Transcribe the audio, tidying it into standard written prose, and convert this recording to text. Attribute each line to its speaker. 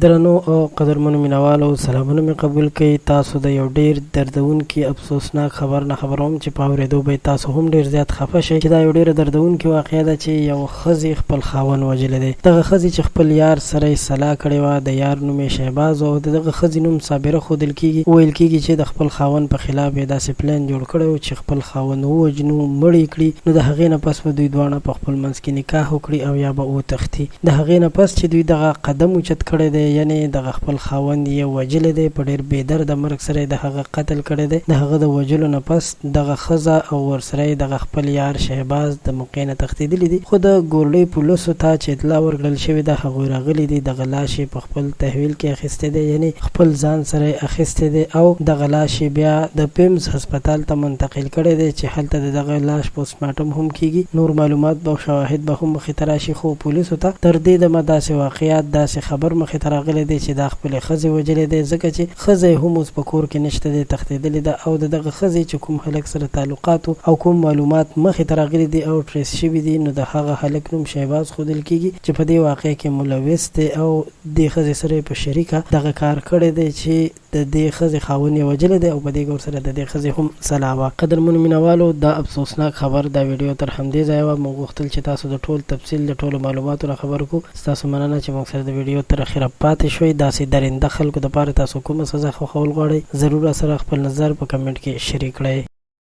Speaker 1: درنو او قدرمنو مینوالو سلامونه مې قبول کړئ. تاسو د یو ډیر دردونکي افسوسناک خبر نه خبروم چې په اوریدو به تاسو هم ډیر زیات خفه شئ، چې دا یو ډیره دردونکې واقعه ده چې یو ښځې خپل خاوند وژلی دی. دغه ښځې چې خپل یار سره یې سلا کړې وه، د یار نوم یې شهباز او د دغه ښځې نوم صابره ښودل کیږي. ویل کیږي چې د خپل خاوند په خلاف یې داسې پلان جوړ کړی و چې خپل خاوند ووژنو، مړ یې کړي، نو د هغې نه پس به دوی دواړه په خپل منځ کې نکاح وکړي او یا به وتښتي. د هغې نه پس چې دوی دغه قدم اوچت کړی دی، یعنې دغه خپل خاوند یې وژلی دی، په ډېر بې درده مرګ سره یې د هغه قتل کړی دی، د هغه د وژلو نه پس دغه ښځه او ورسره یې دغه خپل یار شهباز د موقع نه تښتېدلي دي، خو د ګورړې پولسو ته چې اطلاع ورکړل شوې ده، هغوی راغلي دي، دغه لاش یې په خپل تحویل کې اخیستی دی، یعنې خپل ځان سره یې اخیستی دی او دغه لاش یې بیا د پمز هسپتال ته منتقل کړی دی چې هلته د دغه لاش پوسټ مارټم هم کیږي، نور معلومات به او شواهد به هم مخې ته راشي، خو پولیسو ته تر دې دمه داسې واقعیات، داسې خبر مخې ته راغلی دی چې دا خپلې ښځې وژلی دی، ځکه چې ښځه یې هم اوس په کور کې نشته دی، تښتېدلې ده او د دغه ښځې چې کوم هلک سره تعلقات وو او کوم معلومات مخې ته راغلي دي او ټریس شوي دي نو د هغه هلک نوم شهباز ښودل کیږي چې په دې واقعه کې ملوث دی او دې ښځې سره یې په شریکه دغه کار کړی دی چې د دې ښځې خاوند یې وژلی دی او په دې کې ورسره د دې ښځې هم سلا وه. قدرمنو مینوالو دا افسوسناک خبر دا ویډیو تر همدې ځایه وه، موږ غوښتل چې تاسو د ټول تفصیل د ټولو معلوماتو نه خبر کړو، ستاسو مننه چې موږ سره د ویډیو تر اخره پاتې شوئ، داسې درنده خلکو دپاره تاسو کومه سزا خوښول غواړئ ضرور راسره خپل نظر په کمنټ کې شریک کړئ.